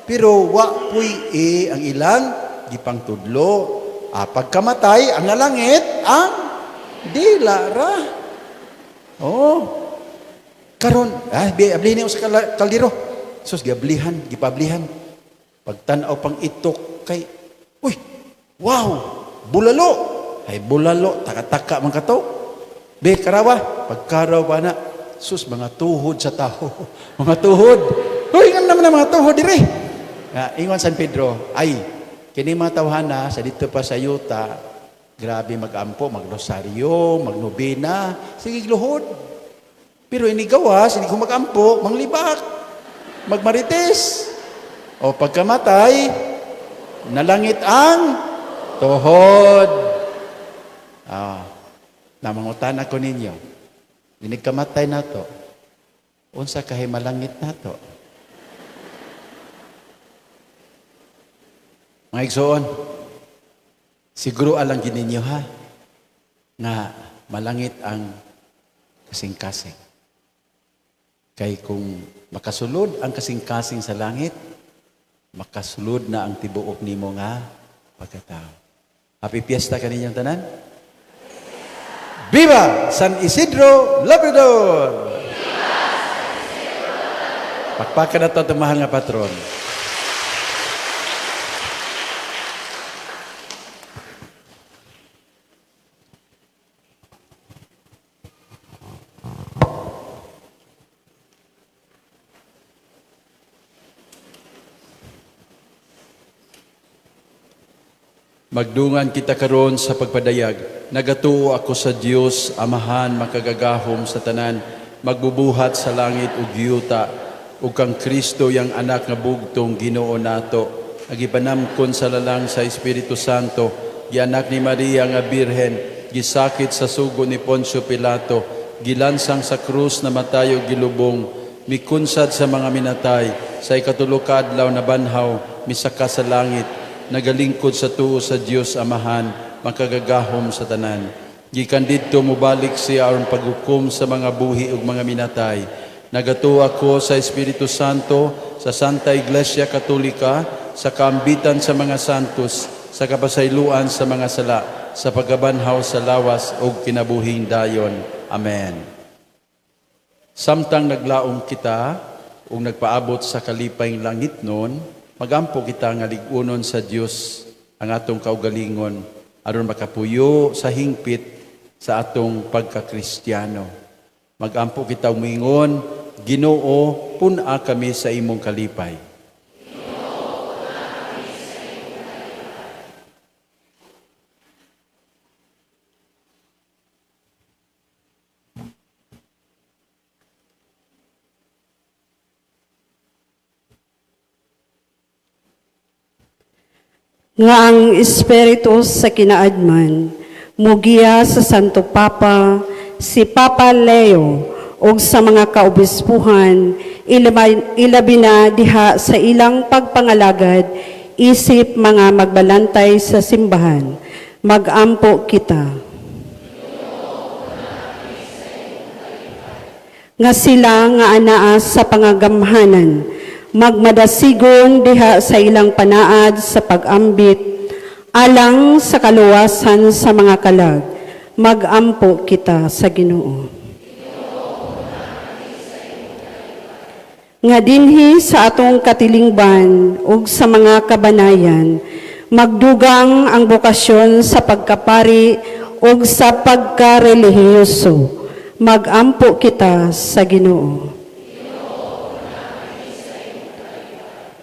Pero wa puy e ang ilang gipangtudlo. Ah, pagkamatay, ang nalangit, ang dila ra. Oh. Karon, ah, ablihin niyo sa kaldero. Sus, giablihan, gipablihan. Pagtan-aw pang itok kay, uy, wow, bulalo. Ay, bulalo, taka-taka man kato. Be, karawa, pagkaraw pa na, sus, mga tuhod sa tao. Mga tuhod. Uy, nga naman ang mga tuhod dire. Ah, ingon San Pedro, ay, kini mga tawhana sa dito pa sa yuta, grabe magampo, magrosaryo, magnobena, sige luhod. Pero inigawas, hindi ko magampo, manglibak, magmarites. O pagkamatay, nalangit ang tuhod. Ah, namangutan ako ninyo. Inigkamatay na to. Unsa kahay malangit na to? Mga igsoon, siguro alang gininyo ha, nga malangit ang kasing-kasing. Kay kung makasulod ang kasing-kasing sa langit, makasulod na ang tibuok nimo nga pagkatao. Happy Fiesta kaninyong tanan. Viva San Isidro Labrador! Pakpakan na ito mahal nga patron. Magdungan kita karon sa pagpadayag. Nagatuo ako sa Dios, Amahan makagagahom sa tanan, magbubuhat sa langit ug yuta, ug kang Kristo yang anak nga bugtong Ginoo nato. Agipanamkon sa lalang sa Espiritu Santo, gianak ni Maria nga Birhen, gisakit sa sugo ni Poncio Pilato, gilansang sa krus na matayo gilubong, mikunsad sa mga minatay, sa ikatulo ka adlaw na banhaw, misaka sa langit, nagalingkod sa tuo sa Dios Amahan, makagagahom sa tanan. Gikan didto mobalik siya aron paghukom sa mga buhi ug mga minatay. Nagatuo ako sa Espiritu Santo, sa Santa Iglesia Katolika, sa kaambitan sa mga santos, sa kapasayloan sa mga sala, sa pagkabanhaw sa lawas ug kinabuhing dayon. Amen. Samtang naglaom kita ug nagpaabot sa kalipay langit nun, magampo kita nga lig-unon sa Dios ang atong kaugalingon aron makapuyo sa hingpit sa atong pagkakristyano. Magampo kita umingon, Ginoo, pun-a kami sa imong kalipay. Nga ang Espiritu sa kinaadman mugiya sa Santo Papa, si Papa Leo, ug sa mga kaobispuhan, ilabi na diha sa ilang pagpangalagad, isip mga magbalantay sa simbahan. Magampo kita. Nga sila nga anaa sa pangagamhanan, magmadasigon diha sa ilang panaad sa pag-ambit, alang sa kaluwasan sa mga kalag. Magampo kita sa Ginoo. Nga dinhi sa atong katilingban ug sa mga kabanayan, magdugang ang bokasyon sa pagkapari ug sa pagkarelihiyoso. Magampo kita sa Ginoo.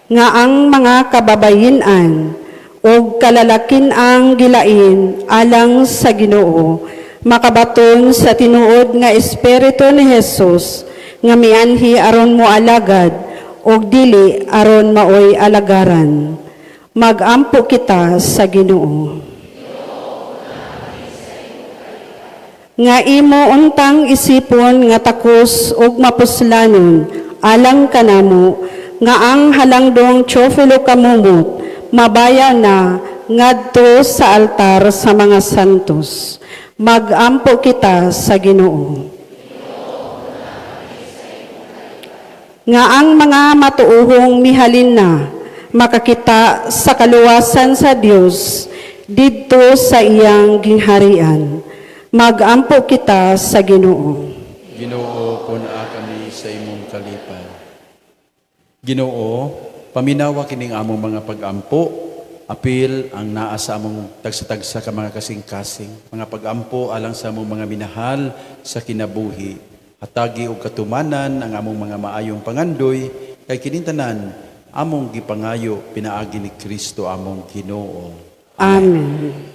Nga ang mga kababayen-an ug kalalakin-ang gilain alang sa Ginoo, makabaton sa tinuod nga espiritu ni Jesus nga mianhi aron moalagad ug dili aron maoy alagaran. Magampo kita sa Ginoo. Nga imo untang isipon nga takos ug mapuslanon alang kanamo, nga ang halangdong Teofilo Camomot mabaya na ngadto sa altar sa mga santos. Magampo kita sa Ginoo. Nga ang mga matuohong mihalin na makakita sa kaluwasan sa Dios didto sa iyang gingharian. Magampo kita sa Ginoo. Ginoo, kun-a kami sa imong kalipay. Ginoo, paminawa kining among mga pagampo, apil ang naa sa among tagsa-tagsa ka mga kasing-kasing, mga pagampo alang sa among mga minahal sa kinabuhi. Hatagi og katumanan ang among mga maayong pangandoy, kay kinintanan among gipangayo pinaagi ni Kristo among Ginoo. Amen.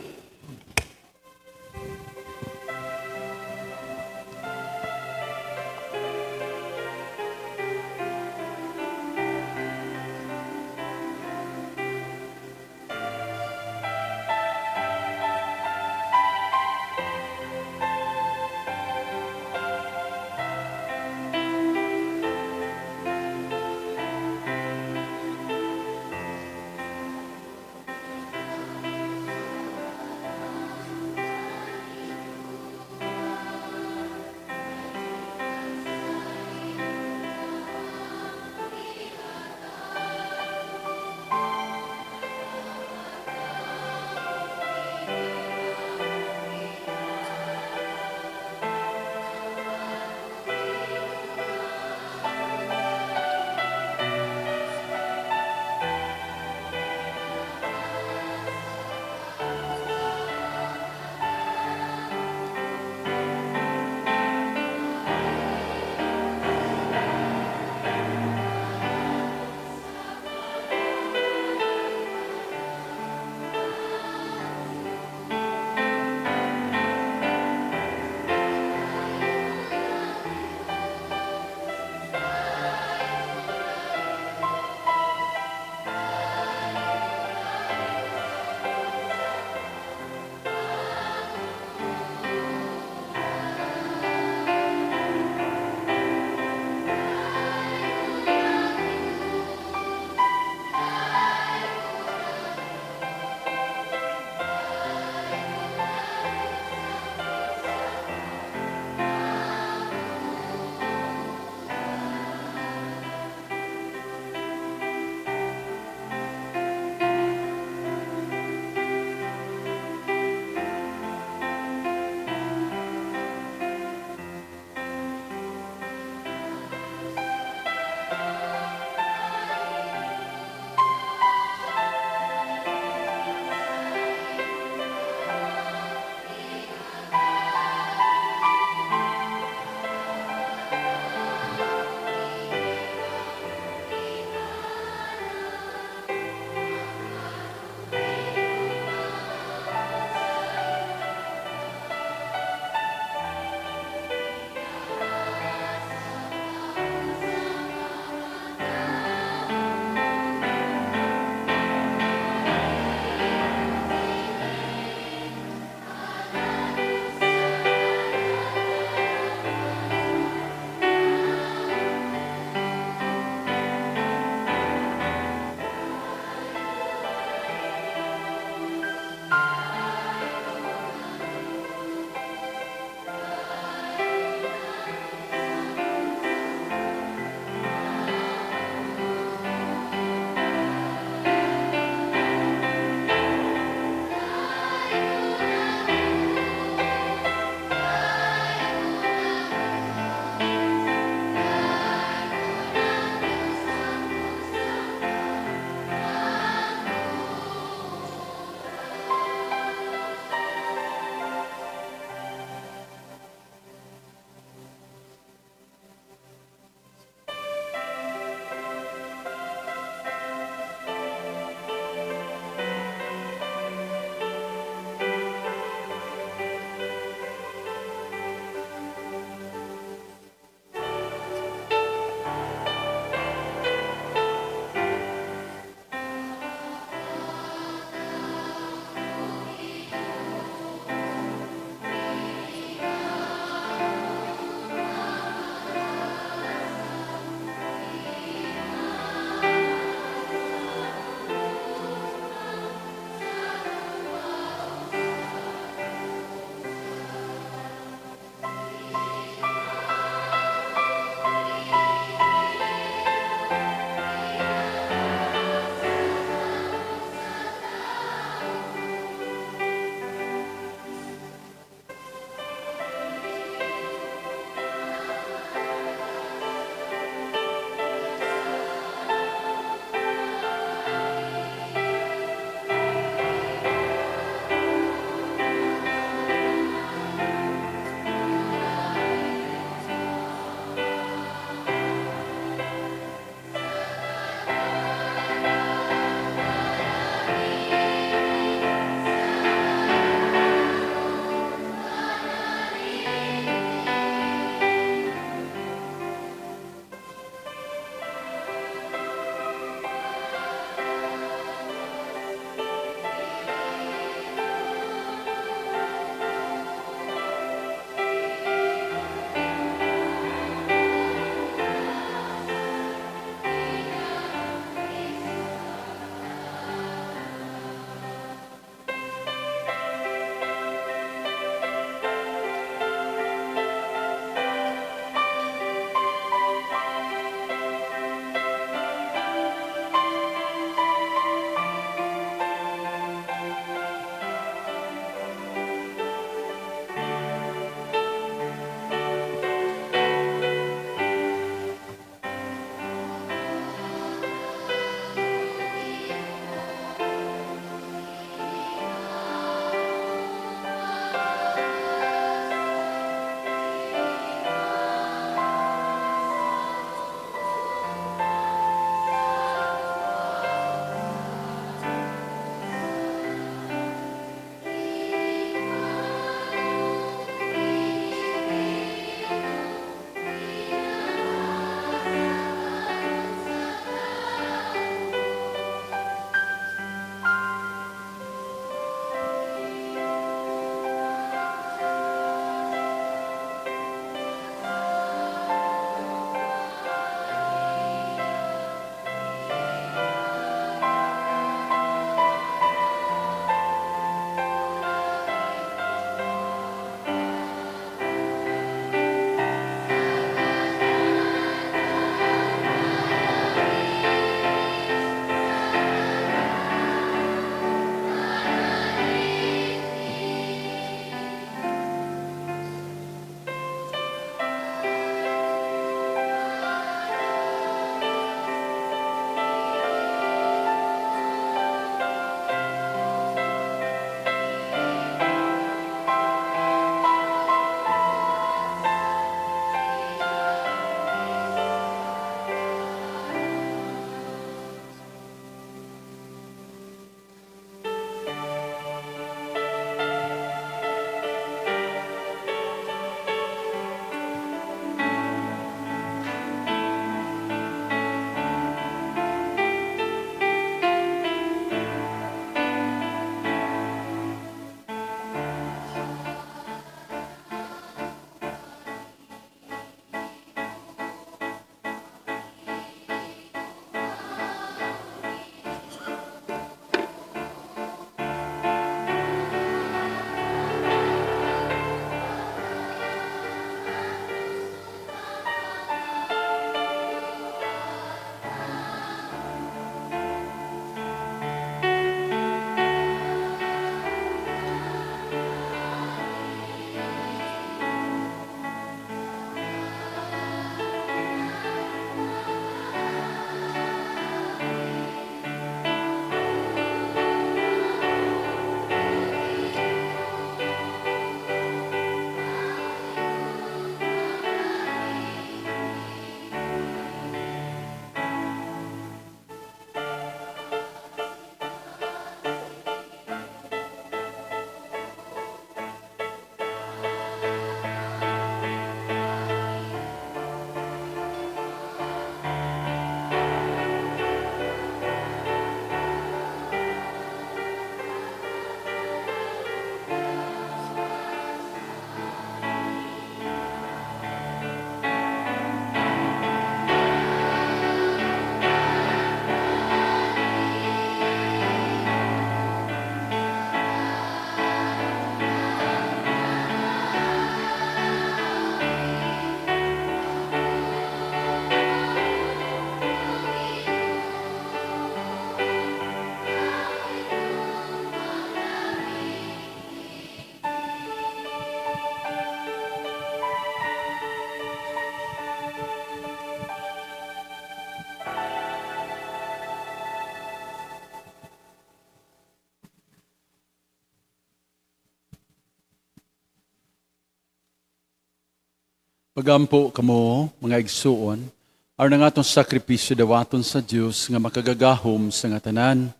Pagampo kamo, mga igsuon, aron ang atong sakripisyo dawaton sa Dios nga makagagahom sa nga tanan.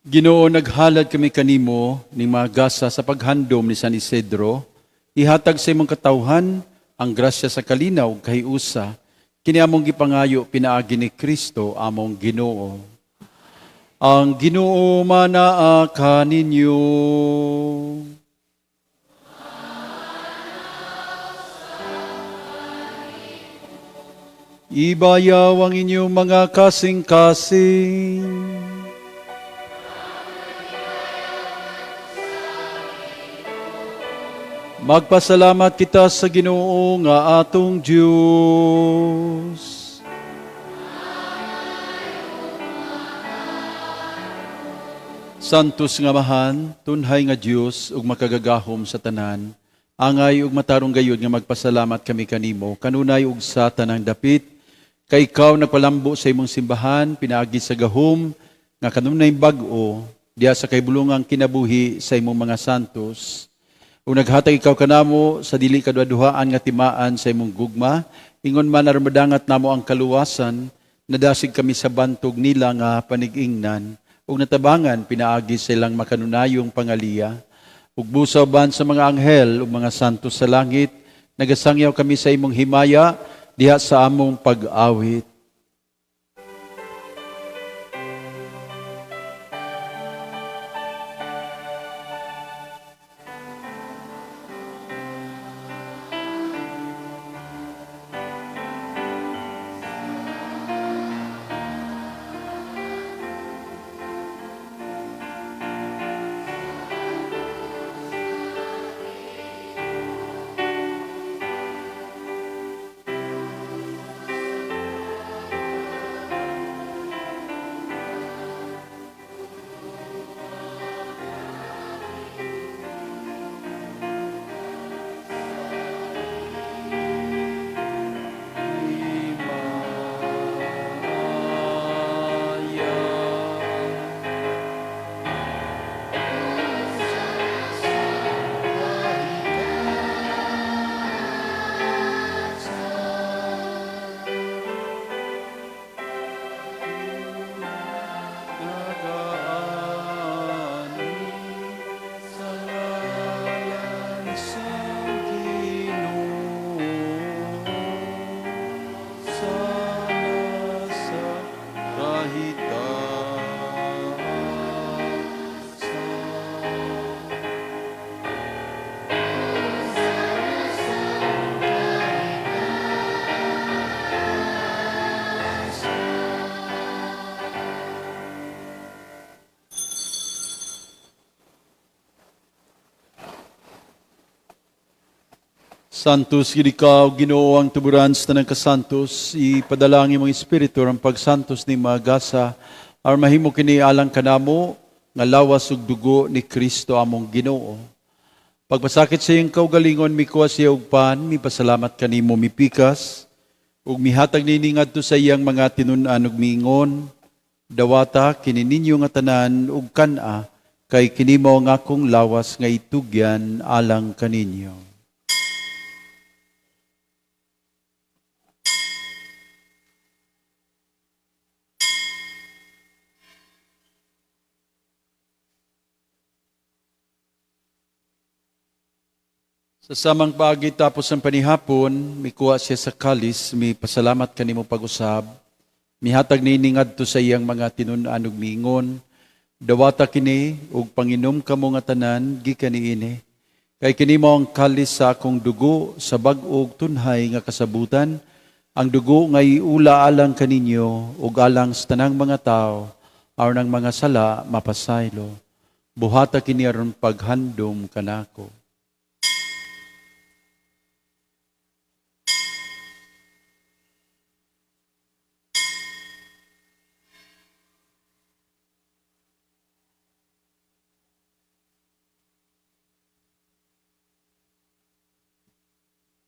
Ginoo, naghalad kami kanimo ning mga gasa sa paghandom ni San Isidro, ihatag sa imong katawhan ang grasya sa kalinaw ug kahiusa, kini among gipangayo pinaagi ni Kristo among Ginoo. Ang Ginoo manaa kaninyo. Ibayaw ang inyong mga kasing-kasing. Magpasalamat kita sa Ginoo nga atong Dios. Santos nga Amahan, tunhay nga Dios ug makagagahom sa tanan, angay ug matarong gayud nga magpasalamat kami kanimo kanunay ug sa tanang dapit, kay ikaw nagpalambo sa imong simbahan pinaagi sa gahom nga kanunay bag-o diha sa kahibulungang kinabuhi sa imong mga santos. Ug naghatag ikaw kanamo sa dili kaduhaduhaan nga timaan sa imong gugma, ingon man aron madangat namo ang kaluwasan, nadasig kami sa bantog nila nga panig-ingnan, ug natabangan pinaagi sa ilang makanunayong pangaliya. Ug busaw ban sa mga anghel ug mga santos sa langit, nagasangyaw kami sa imong himaya diha sa among pag-awit. Santos gid ikaw, Ginoo, ang tuburan sa tanang kasantos, ipadala ang imong espiritu ang pagsantos ni magasa, aron mahimo kini alang kanamo nga lawas ug dugo ni Kristo among Ginoo. Pagpasakit sa iyang kaugalingon, mikuha siya og pan, mipasalamat kanimo mipikas, ug mihatag nini ngadto sa iyang mga tinun-an ug miingon, dawata kini ninyo nga tanan ug kan-a, kay kini mao ang akong lawas nga itugyan alang kaninyo. Sa samang paagi tapos ang panihapon, mikuha siya sa kalis, mipasalamat kanimo pag-usab, mihatag niini ngadto sa iyang mga tinun-an ug miingon, dawata kini ug panginom kamo nga tanan gikan niini. Kay kini mao ang kalis sa akong dugo sa bag-o ug tunhay nga kasabutan, ang dugo nga iula alang kaninyo ug alang sa tanang mga tawo, aron ang mga sala mapasaylo. Buhata kini aron paghandom kanako.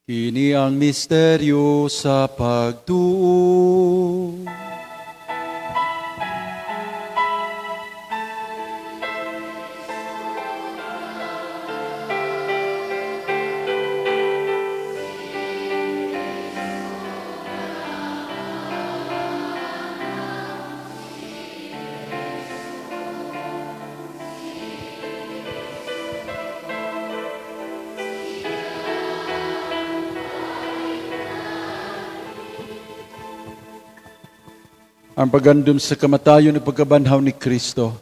Kini ang misteryo sa pagtuo. Ang pagandom sa kamatayon ug pagkabanhaw ni Kristo,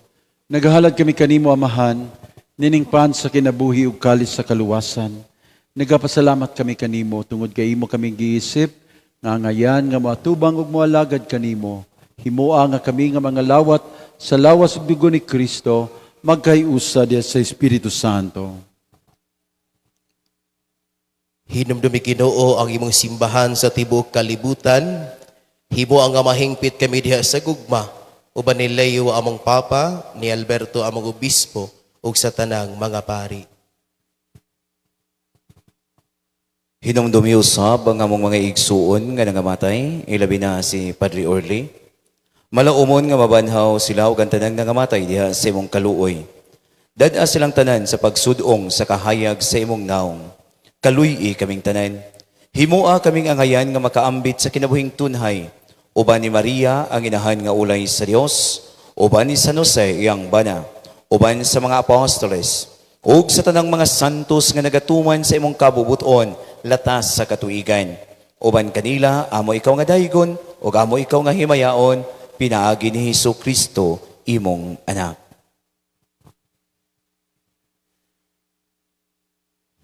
nagahalad kami kanimo, Amahan, nining pan sa kinabuhi ug kalis sa kaluwasan. Nagapasalamat kami kanimo tungod kay imo kaming giisip nga ngayan nga moatubang ug moalagad kanimo. Himoa nga kami nga mga lawat sa lawas ug dugo ni Kristo magkahiusa diha sa Espiritu Santo. Hinumdumi, Ginoo, ang imong simbahan sa tibuok kalibutan. Himo ang nga mahingpit kami diha sa gugma uban ni Leo among Papa, ni Alberto among Obispo ug sa tanang mga pari. Hinumdumi usab ang among mga igsuon nga nangamatay, ilabi na si Padre Orly. Malaumon nga mabanhaw sila ug ang tanang nangamatay diha sa imong kaluoy. Dad-a silang tanan sa pagsudong sa kahayag sa imong naong. Kaluy-i kaming tanan. Himoa kaming angayan nga makaambit sa kinabuhing tunhay. Uban ni Maria ang inahan nga ulay sa Dios, uban ni San Jose iyang bana, uban sa mga apostoles, ug sa tanang mga santos nga nagatuman sa imong kabubuton latas sa katuigan. Uban kanila, amo ikaw nga daygon, ug amo ikaw nga himayaon, pinaagi ni Hesus Kristo, imong anak.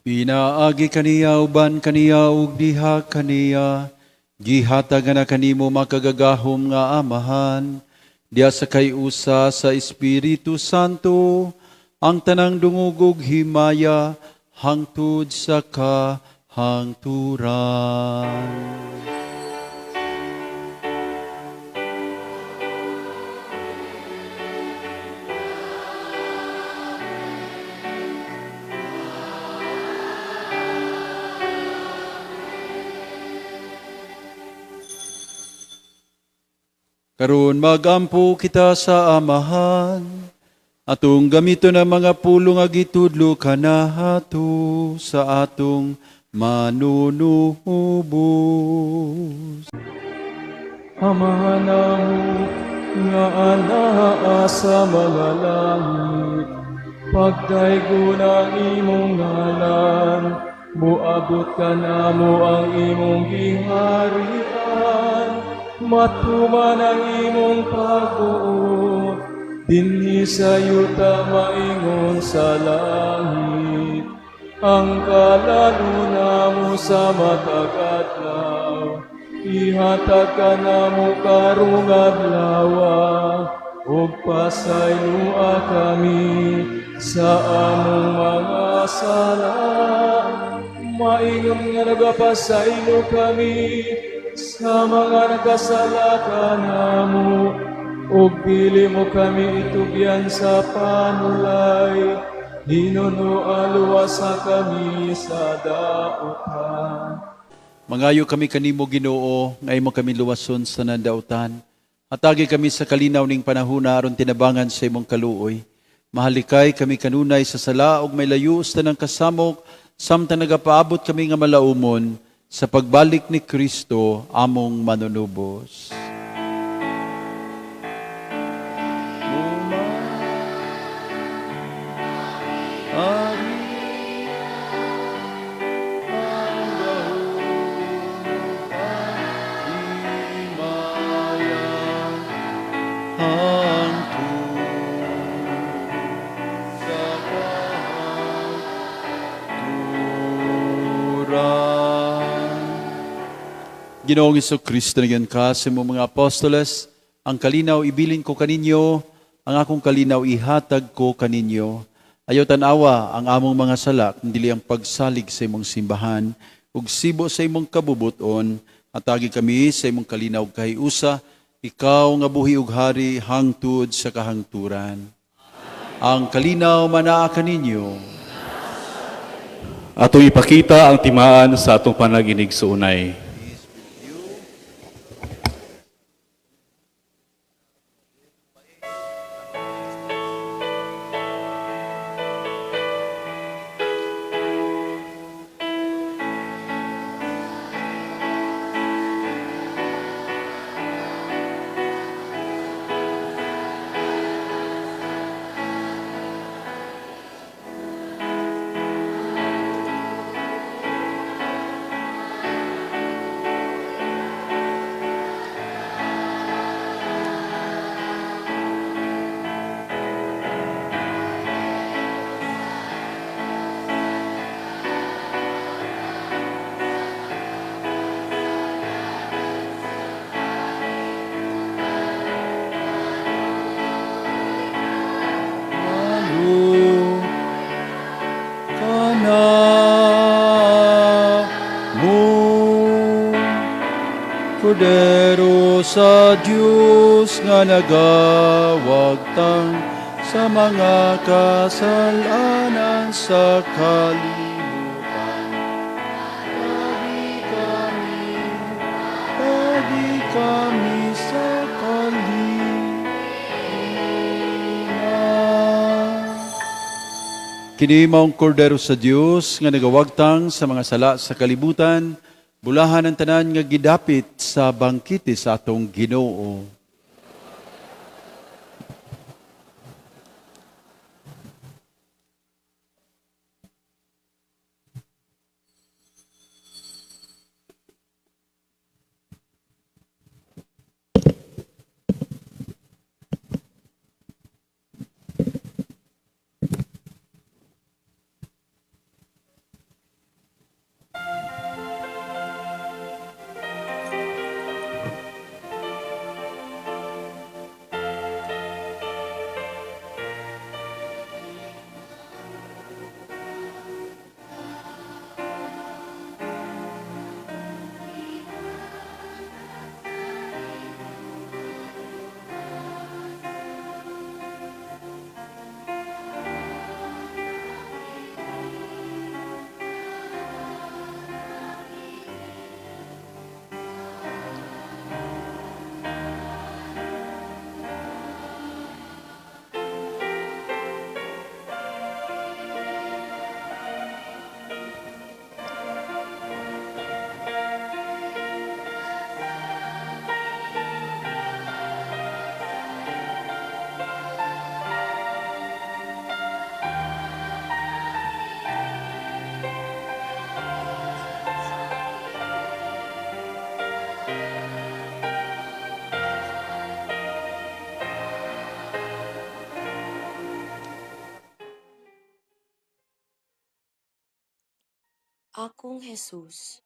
Pinaagi kaniya, uban kaniya ug diha kaniya, gihatag na kanimo makagagahom nga Amahan, diha sa kay-usa sa Espiritu Santo, ang tanang dungog ug himaya hangtod sa kahangturan. Karon magampo kita sa Amahan, atong gamiton ang mga pulong nga gitudlo kanahato sa atong Manunubos. Amahan namo nga anaa sa mga langit, pagdaygon ang imong ngalan, muabot kanamo ang imong giharian, matuman ang imong pagbuot, dinhi sa yuta maingon sa langit. Ang kalaluna namo sa matag adlaw, ihatag kanamo karong adlawa, ug pasayloa kami sa among mga sala, maingon nga nagapasaylo kami sa mga nagkasala kanamo, ug dili mo kami itugyan sa panulay, hinunoa luwasa kami sa dautan. Mangayo kami kanimo, Ginoo, nga imo kami luwason sa nandautan. Hatagi kami sa kalinaw ning panahona aron tinabangan sa imong kaluoy. Mahalikay kami kanunay sa sala ug may layo sa tanang kasamok samtang nagapaabot kami nga malaumon sa pagbalik ni Kristo among manunubos. Ari ang gahom ug himaya hangtod sa kahangturan. Ginoong Kristo, niingon ka sa imong mga apostoles, "Ang kalinaw ibilin ko kaninyo, ang akong kalinaw ihatag ko kaninyo. Ayaw tanawa ang among mga sala, kundi ang pagsalig sa imong simbahan, ug sibo sa imong kabubuton, hatagi kami sa imong kalinaw ug kahiusa, ikaw nga buhi ug hari hangtod sa kahangturan. Ang kalinaw manaa kaninyo. Atong ipakita ang timaan sa atong panaginigsuonay. Kordero sa Dios nga nagawagtang sa mga kasalanan sa kalibutan. Pagi kami sa kalihungan. Kini maong kordero sa Dios nga nagawagtang sa mga sala sa kalibutan, bulahan ang tanan nga gidapit sa bangkete sa atong Ginoo. Akong Jesus,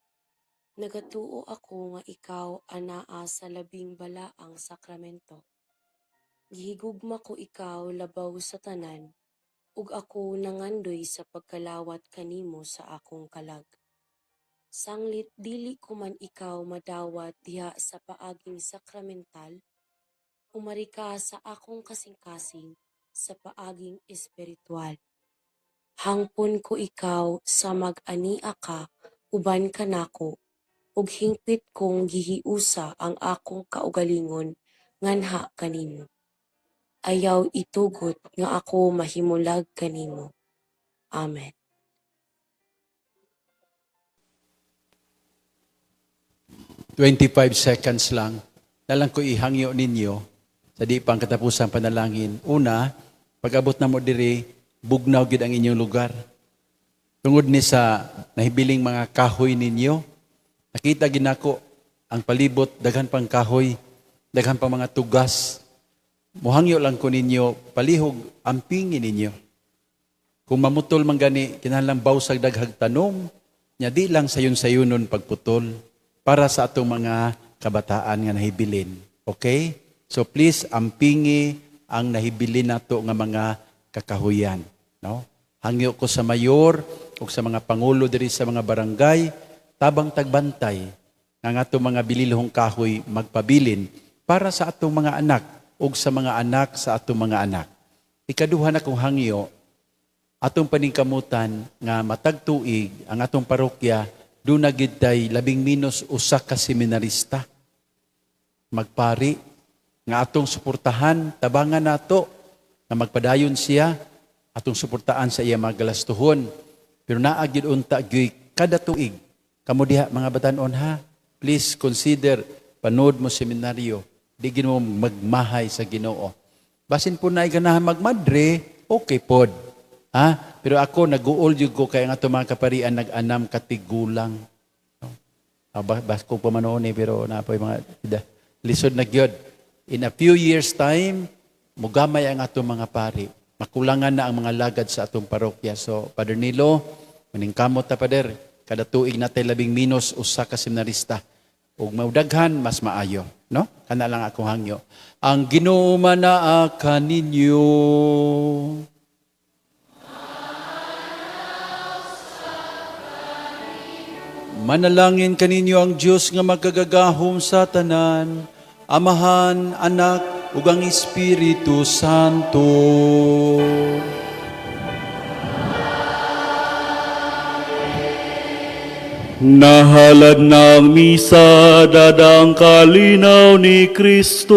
nagatuo ako nga ikaw anaa sa labing balaang sakramento. Gihigugma ko ikaw labaw sa tanan, ug ako nangandoy sa pagkalawat kanimo sa akong kalag. Sanglit dili ko man ikaw madawat diha sa paaging sakramental, umari ka sa akong kasing-kasing sa paaging espiritual. Hangpon ko ikaw sa mag-ania ka uban kanako, ug hingpit kong gihiusa ang akong kaugalingon nganha kanimo. Ayaw itugot nga ako mahimulag kanimo. Amen. 25 seconds lang. Nalang ko ihangyo ninyo sa di pang katapusang panalangin. Una, pag-abot na mo diri, bugnaw gid ang inyong lugar. Tungod ni sa nahibiling mga kahoy ninyo, nakita ginako ang palibot, daghan pang kahoy, daghan pang mga tugas. Muhangyo lang ko ninyo, palihog ampingin ninyo. Kung mamutol man gani, kinahanglan bawsag daghag tanom, nya di lang sayon-sayunon pagputol para sa atong mga kabataan nga nahibilin. Okay? So please, ampingi ang nahibilin nato nga mga kakahuyan. No? Hangyo ko sa mayor o sa mga pangulo diri sa mga barangay, tabang tagbantay nga atong mga bililhong kahoy magpabilin para sa atong mga anak o sa mga anak sa atong mga anak. Ikaduha na kong hangyo, atong paningkamutan nga matag tuig ang atong parokya duna gid tay 11 ka seminarista magpari nga atong suportahan, tabangan nato nga magpadayon siya, atong suportaan sa iya mga galastuhon. Pero naa gyud unta gyud kada tuig. Kamo diha mga batan-on ha, please consider panood mo seminaryo, di gid mo magmahay sa Ginoo. Basin po na ganahan magmadre, okay pod. Ha? Pero ako nag-uol jud ko kay ang atong mga kaparian nag-anam katigulang. No? Basko pa man noon eh, pero napoy mga lisod na gyud. In a few years time, mugamay ang atong mga pari. Makulangan na ang mga lagad sa atong parokya. So, Padre Nilo, maningkamot ta, Pader. Kada tuig natay 11 ka seminarista. Ug maudaghan, mas maayo. No? Kana lang akong hangyo. Ang Ginoo manaa kaninyo. Manalangin kaninyo ang Dios nga makagagahom sa tanan, Amahan, Anak, ug ang Espiritu Santo. Nahalad na ang misa, dada ang kalinaw ni Kristo.